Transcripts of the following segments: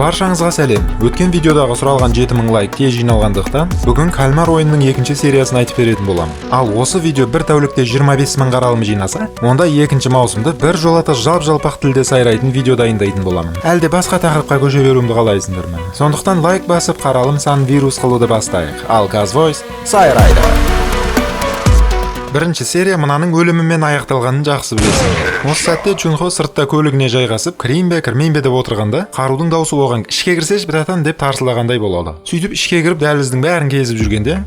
Баршаңызға сәлем! Өткен видеодағы сұралған 7000 лайк тез жиналғандықтан, бүгін «Кальмар ойынының» екінші сериясын айтып беретін боламын. Ал осы видео бір тәулікте 25 мың қаралым жинаса, онда екінші маусымды бір жолата жалп жалпақ тілде сайрайтын видео дайындайтын боламын. Әлде басқа тақырыпқа көше беруімді қалайсыңдар ма? Сондықтан лайк басып, қаралым санын вирус қылуды бастайық. Ал Казвойс сайрайды. Бірінші серия мынаның өлімімен аяқталғанын жақсы білесің. Осы сәтте Чунхо сыртта көлігіне жайғасып, кірейін бе, кірмейін бе деп отырғанда, қарудың даусы оған «Ішке кірсеші, братан» деп тарсылағандай болады. Сөйтіп ішке кіріп, дәліздің бәрін кезіп жүргенде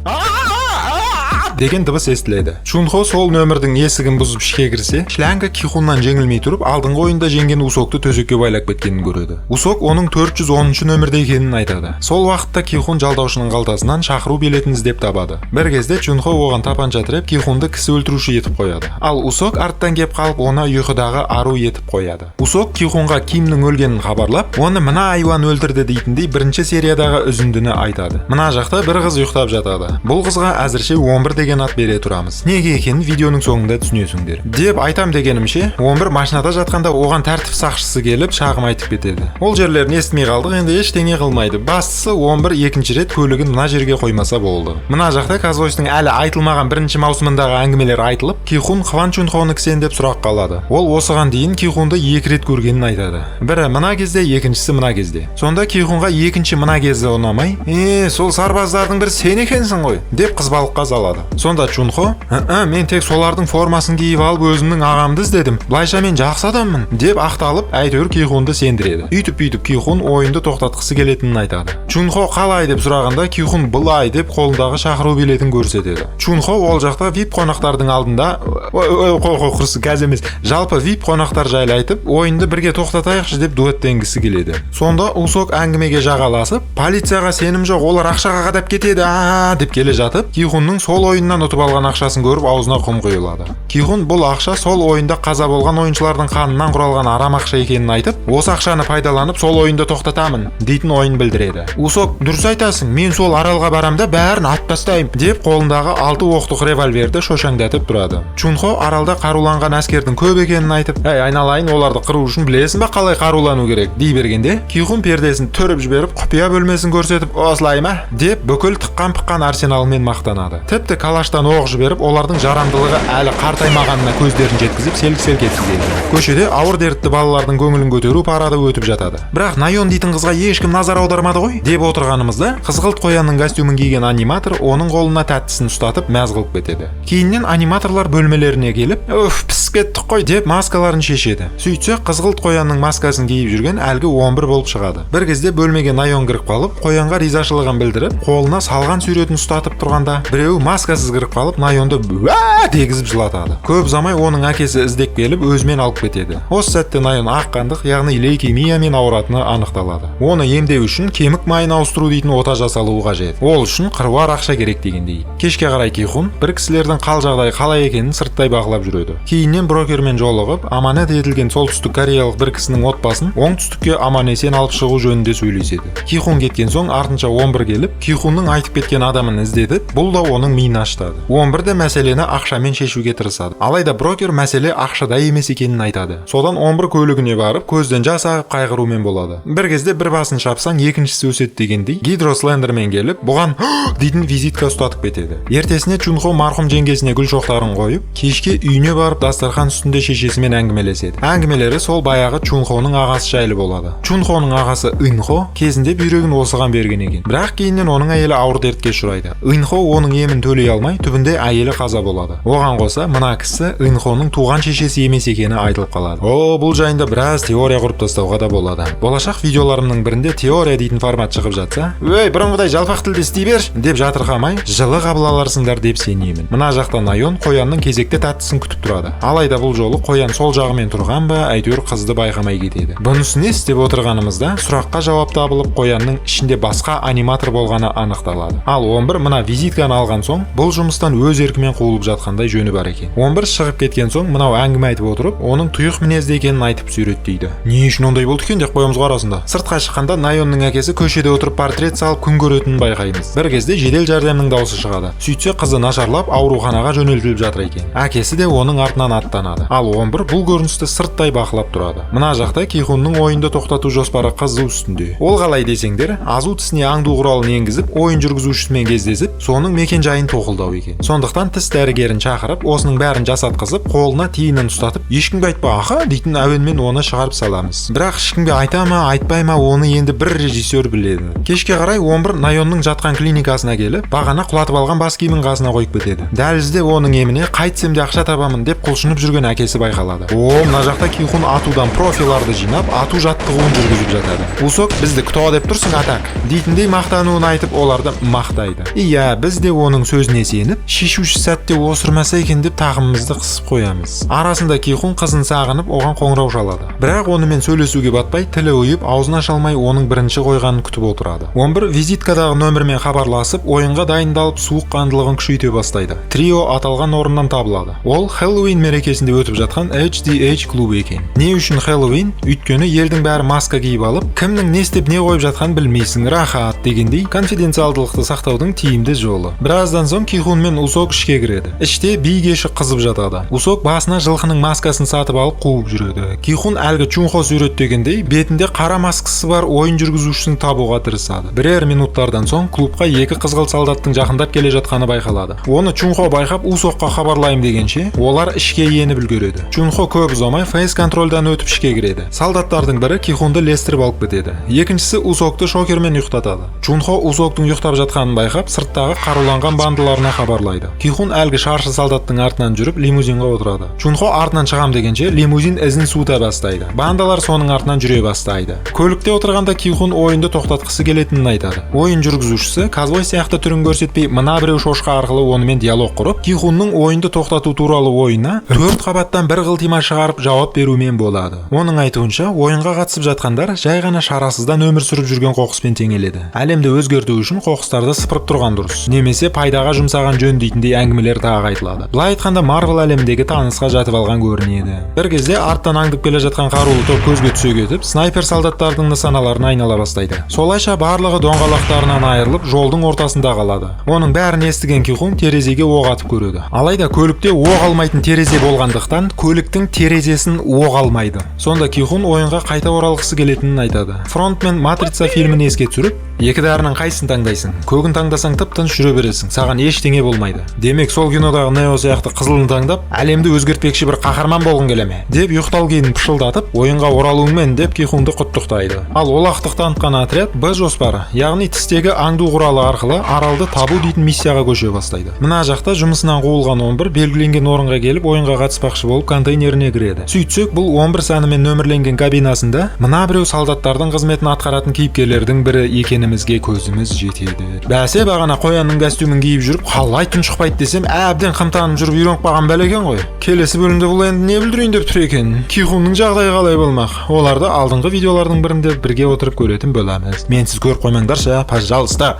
деген дыбыс естіледі. Чунхо сол нөмірдің есігін бұзып ішке кірсе, шлянга Кихуннан жеңілмей тұрып, алдыңғы ойында жеңген Усокты төсекке байлап кеткенін көреді. Усок оның 410 нөмірде екенін айтады. Сол уақытта Кихун жалдаушының қалтасынан шақыру билетін іздеп табады. Бір кезде Чунхо оған тапанша тіреп, Кихунды кісі өлтіруші етіп қояды. Ал Усок арттан кеп қалып, оны ұйқыдағы ару етіп қояды. Усок Кихунға Кимнің өлгенін хабарлап, оны мына айуан өлтірді дейтіндей бірінші сериядағы үзіндіні айтады. Мына жақта бір қыз ұйықтап жатады. Бұл қызға әзірше 11 деген ат бере тұрамыз. Неге екенін видеоның соңында түсінесіңдер. Деп айтам дегенімше, 11 машинада жатқанда оған тәртіп сақшысы келіп, шағым айтып кетеді. Ол жерлерін естімей қалдық, енді ештеңе қылмайды. Бастысы, 11 екінші рет көлігін мына жерге қоймаса болды. Мына жақта Казвойстың әлі айтылмаған бірінші маусымындағы әңгімелер айтылып, Кихун Хван Чунхоны кісендеп сұраққа алады. Ол осыған дейін Кихунды екі рет көргенін айтады. Бірі мына кезде, екіншісі мына кезде. Сонда Кихунға екінші мына кезі ұнамай, «Е, сол сарбаздардың бірі сен екенсің ғой» деп қызбалыққа салады. Сонда Чунхо: «Ы, мен тек солардың формасын киіп алып, өзімнің ағамды іздедім. Былайша мен жақсы адаммын» деп ақталып, әйтеуір Кихунды сендіреді. Үйтіп бүйтіп Кихун ойынды тоқтатқысы келетінін айтады. Чунхо қалай деп сұрағанда, Кихун былай деп қолындағы шақыру билетін көрсетеді. Чунхо ол жақта вип қонақтардың алдында, ой, ой, қой, қой, құрсын, қазір емес, жалпы вип қонақтар жайлы айтып, ойынды бірге тоқтатайықшы деп дуэттенгісі келеді. Сонда Усок әңгімеге жағаласып, полицияға сенім жоқ, олар ақшаға қадап кетеді а деп келе жатып, Кихунның сол ойыннан ұтып алған ақшасын көріп, аузына құм құйылады. Кихун бұл ақша сол ойында қаза болған ойыншылардың қанынан құралған арам ақша екенін айтып, осы ақшаны пайдаланып, сол ойынды тоқтатамын дейтін ойын білдіреді. Усок: «Дұрыс айтасың, мен сол аралға барам да, бәрін атып тастаймын» деп, қолындағы алты оқтық револьверді шошаңдатып тұрады. Чунхо аралда қаруланған әскердің көп екенін айтып, «Әй, айналайын, оларды қыру үшін білесің ба қалай қарулану керек?» дей бергенде, Кихун пердесін түріп жіберіп, құпия бөлмесін көрсетіп, «Осылай ма?» деп, бүкіл тыққан пыққан арсеналымен мақтанады. Тіпті калаштан оқ жіберіп, олардың жарамдылығы әлі қартаймағанына көздерін жеткізіп, селк селк еткізеді. Көшеде ауыр дертті балалардың көңілін көтеру парады өтіп жатады. Бірақ Найон дейтін қызға ешкім назар аудармады ғой деп отырғанымызда, қызғылт қоянның костюмін киген аниматор оның қолына тәттісін ұстатып, мәз қылып кетеді. Кейіннен аниматорлар бөлмелеріне келіп, «Уф, пісіп кеттік қой» деп, маскаларын шешеді. Сөйтсе, қызғылт қоянның маскасын киіп жүрген әлгі 11 болып шығады. Бір кезде бөлмеге Найон кіріп қалып, қоянға ризашылығын білдіріп, қолына салған суретін ұстатып тұрғанда, біреуі маскасыз кіріп қалып, Найонды уә дегізіп жылатады. Көп ұзамай оның әкесі іздеп келіп, өзімен алып кетеді. Осы сәтте Найон ақ қандық, яғни лейкемиямен ауыратыны анықталады. Оны емдеу үшін кемік майын ауыстыру дейтін ота жасалуы қажет. Ол үшін қыруар ақша керек дегендей. Кешке қарай Кихун бір кісілердің қал жағдайы қалай екенін сырттай бақылап жүреді. Кейіннен брокермен жолығып, аманат етілген солтүстік кореялық бір кісінің отбасын оңтүстікке аман есен алып шығу жөнінде сөйлеседі. Кихун кеткен соң артынша 11 келіп, Кихунның айтып кеткен адамын іздетіп, бұл да оның миын ашытады. 11 де мәселені ақшамен шешуге тырысады. Алайда брокер мәселе ақшада емес екенін айтады. Содан 11 көлігіне барып, көзден жас ағып, қайғырумен болады. Бір кезде бір басын шапсаң, екіншісі өседі дегендей, гидрослендермен келіп, бұған дейтін визитка ұстатып кетеді. Ертесіне Чунхо марқұм жеңгесіне гүл шоқтарын қойып, кешке үйіне барып, дастархан үстінде шешесімен әңгімелеседі. Әңгімелері сол баяғы Чунхоның ағасы жайлы болады. Чунхоның ағасы Инхо кезінде бүйрегін осыған берген екен. Бірақ кейіннен оның әйелі ауыр дертке ұшырайды. Инхо оның емін төлей алмай, түбінде әйелі қаза болады. Оған қоса мына кісі Инхоның туған шешесі емес екені айтылып қалады. О, бұл жайында біраз теория құрып тастауға да болады. Болашақ видеоларымның бірінде теория дейтін формат шығып жатса, «Өй, бұрынғыдай жалпақ тілде істей берші» деп жатырқамай, жылы қабыл аларсыңдар деп сенемін. Мына жақта Найон қоянның кезекті тәттісін күтіп тұрады. Алайда бұл жолы қоян сол жағымен тұрған ба, әйтеуір қызды байқамай кетеді. Бұнысы не істеп отырғанымызда, сұраққа жауап табылып, қоянның ішінде басқа аниматор болғаны анықталады. Ал 11 мына визитканы алған соң, бұл Бұл жұмыстан өз еркімен қуылып жатқандай жөні бар екен. 11 шығып кеткен соң, мынау әңгіме айтып отырып, оның тұйық мінезді екенін айтып суреттейді. Не үшін ондай болды екен деп қоямыз ғой арасында. Сыртқа шыққанда Найонның әкесі көшеде отырып, портрет салып күн көретінін байқаймыз. Бір кезде жедел жәрдемнің даусы шығады. Сөйтсе, қызы нашарлап, ауруханаға жөнелтіліп жатыр екен. Әкесі де оның артынан аттанады. Ал 11 бұл көріністі сырттай бақылап тұрады. Мына жақта Кихунның ойынды тоқтату жоспары қызу үстінде. Ол қалай десеңдер, азу тісіне аңду құралын енгізіп, ойын жүргізушісімен кездесіп, соның мекен жайын тоқылдау екен. Сондықтан тіс дәрігерін шақырып, осының бәрін жасатқызып, қолына тиынын ұстатып, «Ешкімге айтпа, аха» дейтін әуенмен оны шығарып саламыз. Бірақ ешкімге айта ма, айтпай ма, оны енді бір режиссер біледі. Кешке қарай 11 Найонның жатқан клиникасына келіп, бағана құлатып алған бас киімін қасына қойып кетеді. Дәлізде оның еміне «Қайтсем де ақша табамын» деп құлшынып жүрген әкесі байқалады. О, мына жақта Кихун атудан профиларды жинап, ату жаттығуын жүргізіп жатады. Усок «Бізді кто деп тұрсың, а так» дейтіндей мақтануын айтып, оларды мақтайды. Иә, біз де оның сөзіне сеніп, шешуші сәтте осырмаса екен деп тағымымызды қысып қоямыз. Арасында Кихун қызын сағынып, оған қоңырау шалады. Бірақ онымен сөйлесуге батпай, тілі ұйып, аузын аша алмай, оның бірінші қойғанын күтіп отырады. 11 визиткадағы нөмірмен хабарласып, ойынға дайындалып, суыққандылығын күшейте бастайды. Трио аталған орыннан табылады. Ол Хэллоуин мерекесінде өтіп жатқан HDH клубы екен. Не үшін Хэллоуин? Өйткені елдің бәрі маска киіп алып, кімнің не істеп, не қойып жатқанын білмейсің, рахат дегендей, конфиденциалдылықты сақтаудың тиімді жолы. Біраздан соң Кихун мен Усок ішке кіреді. Іште би кеші қызып жатады. Усок басына жылқының маскасын сатып алып, қуып жүреді. Кихун әлгі Чунхо суреттегендей бетінде қара маскасы бар ойын жүргізушісін табуға тырысады. Бірер минуттардан соң клубқа екі қызғылт солдаттың жақындап келе жатқаны байқалады. Оны Чунхо байқап, Усокқа хабарлаймын дегенше, олар ішке еніп үлгереді. Чунхо көп ұзамай фейс контрольдан өтіп, ішке кіреді. Солдаттардың бірі Кихунды ілестіріп алып кетеді, екіншісі Усокты шокермен ұйықтатады. Чунхо Усоктың ұйықтап жатқанын байқап, сырттағы қаруланған бандаларына хабарлайды. Кихун әлгі шаршы солдаттың артынан жүріп, лимузинға отырады. Чунхо артынан шығам дегенше, лимузин ізін суыта бастайды. Бандалар соның артынан жүре бастайды. Көлікте отырғанда Кихун ойынды тоқтатқысы келетінін айтады. Ойын жүргізушісі ковбой сияқты түрін көрсетпей, мына біреу шошқа арқылы онымен диалог құрып, Кихунның ойынды тоқтату туралы ойына төрт қабаттан бір қылтима шығарып жауап берумен болады. Оның айтуынша, ойынға қатысып жатқандар жай ғана шарасыздан өмір сүріп жүрген қоқыспен теңеледі. Әлемді өзгерту үшін қоқыстарды сыпырып тұрған дұрыс немесе пайдаға жұмсаған жөн дейтіндей әңгімелер тағы айтылады. Былай айтқанда, Марвел әлеміндегі Таносқа жатып алған көрінеді. Бір кезде арттан аңдып келе жатқан қарулы топ көзге түсе кетіп, снайпер солдаттардың нысаналарына айнала бастайды. Солайша барлығы доңғалақтарынан айырылып, жолдың ортасында қалады. Оның бәрін естіген Кихун терезеге оқ атып көреді. Алайда көлікте оқ алмайтын терезе болғандықтан, көліктің терезесін оқ алмайды. Сонда Кихун ойынға қайта оралғысы келетінін айтады. Фронтмен «Матрица» фильмін еске түсіріп, «Екі дәрінің қайсысын таңдайсың? Көгін таңдасаң, тып тыныш жүре бересің, саған ештеңе болмайды. Демек, сол кинодағы Нео сияқты қызылын таңдап, әлемді өзгертпекші бір қаһарман болғың келе ме?» деп, ұйықтал пышылдатып, ойынға оралуыңмен деп Кихунды құттықтайды. Ал олақтық танытқан отряд Б жоспары, яғни тістегі аңду құралы арқылы аралды табу дейтін миссияға көше бастайды. Мына жақта жұмысынан қуылған 11 белгіленген орынға келіп, ойынға қатыспақшы болып, контейнеріне кіреді. Сөйтсек, бұл 11 санымен нөмірленген кабинасында мына біреу солдаттардың қызметін атқаратын кейіпкерлердің бірі екенімізге көзіміз жетеді. Бәсе, бағана қоянның костюмін киіп жүріп қалай тұншықпайды десем, әбден қымтанып жүріп үйреніп қалған бәле екен ғой. Келесі бөлімде бұл енді не бүлдірейін деп тұр екен, Кихунның жағдайы қалай болмақ, оларды алдыңғы видеолардың бірінде бірге отырып көретін боламыз. Менсіз көріп қоймаңдаршы, пожалуйста.